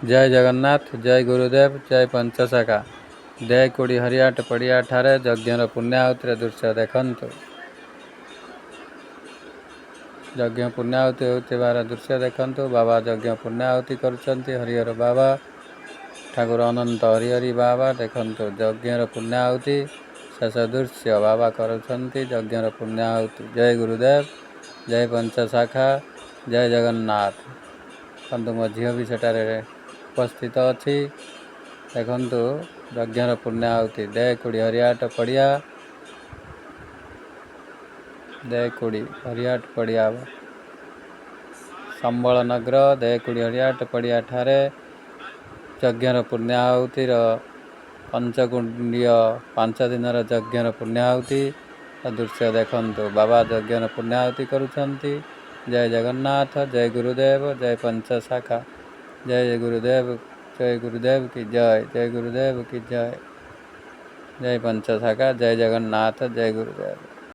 ଜୟ ଜଗନ୍ନାଥ, ଜୟ ଗୁରୁଦେବ, ଜୟ ପଞ୍ଚସଖା। ଦେକୁଡ଼ି ହରିଆଟ ପଡ଼ିଆଠାରେ ଯଜ୍ଞର ପୂର୍ଣ୍ଣାହୁତିର ଦୃଶ୍ୟ ଦେଖନ୍ତୁ। ଯଜ୍ଞ ପୂର୍ଣ୍ଣାହୁତି ହେଉଥିବାର ଦୃଶ୍ୟ ଦେଖନ୍ତୁ। ବାବା ଯଜ୍ଞ ପୂର୍ଣ୍ଣାହୁତି କରୁଛନ୍ତି। ହରିହର ବାବା, ଠାକୁର ଅନନ୍ତ ହରିହରି ବାବା। ଦେଖନ୍ତୁ, ଯଜ୍ଞର ପୂର୍ଣ୍ଣାହୁତି ଶେଷ ଦୃଶ୍ୟ। ବାବା କରୁଛନ୍ତି ଯଜ୍ଞର ପୂର୍ଣ୍ଣାହୁତି। ଜୟ ଗୁରୁଦେବ, ଜୟ ପଞ୍ଚସଖା, ଜୟ ଜଗନ୍ନାଥ। ଦେଖନ୍ତୁ, ମୋ ଝିଅ ବି ସେଠାରେ ଉପସ୍ଥିତ ଅଛି। ଦେଖନ୍ତୁ, ଯଜ୍ଞର ପୂର୍ଣ୍ଣାହୁତି, ଦେକୁଡ଼ି ହରିଆଟ ପଡ଼ିଆ, ଦେକୁଡ଼ି ହରିଆଟ ପଡ଼ିଆ, ସମ୍ବଳ ନଗର, ଦେକୁଡ଼ି ହରିଆଟ ପଡ଼ିଆଠାରେ ଯଜ୍ଞର ପୂର୍ଣ୍ଣାହୁତିର ପଞ୍ଚକୁଣ୍ଡୀୟ 5 ଦିନର ଯଜ୍ଞର ପୂର୍ଣ୍ଣାହୁତି ଦୃଶ୍ୟ ଦେଖନ୍ତୁ। ବାବା ଯଜ୍ଞର ପୂର୍ଣ୍ଣାହୁତି କରୁଛନ୍ତି। ଜୟ ଜଗନ୍ନାଥ, ଜୟ ଗୁରୁଦେବ, ଜୟ ପଞ୍ଚସଖା। ଜୟ ଗୁରୁଦେବ, ଜୟ ଗୁରୁଦେବ କି ଜୟ, ଜୟ ଗୁରୁଦେବ କି ଜୟ, ଜୟ ପଞ୍ଚସଖା, ଜୟ ଜଗନ୍ନାଥ, ଜୟ ଗୁରୁଦେବ।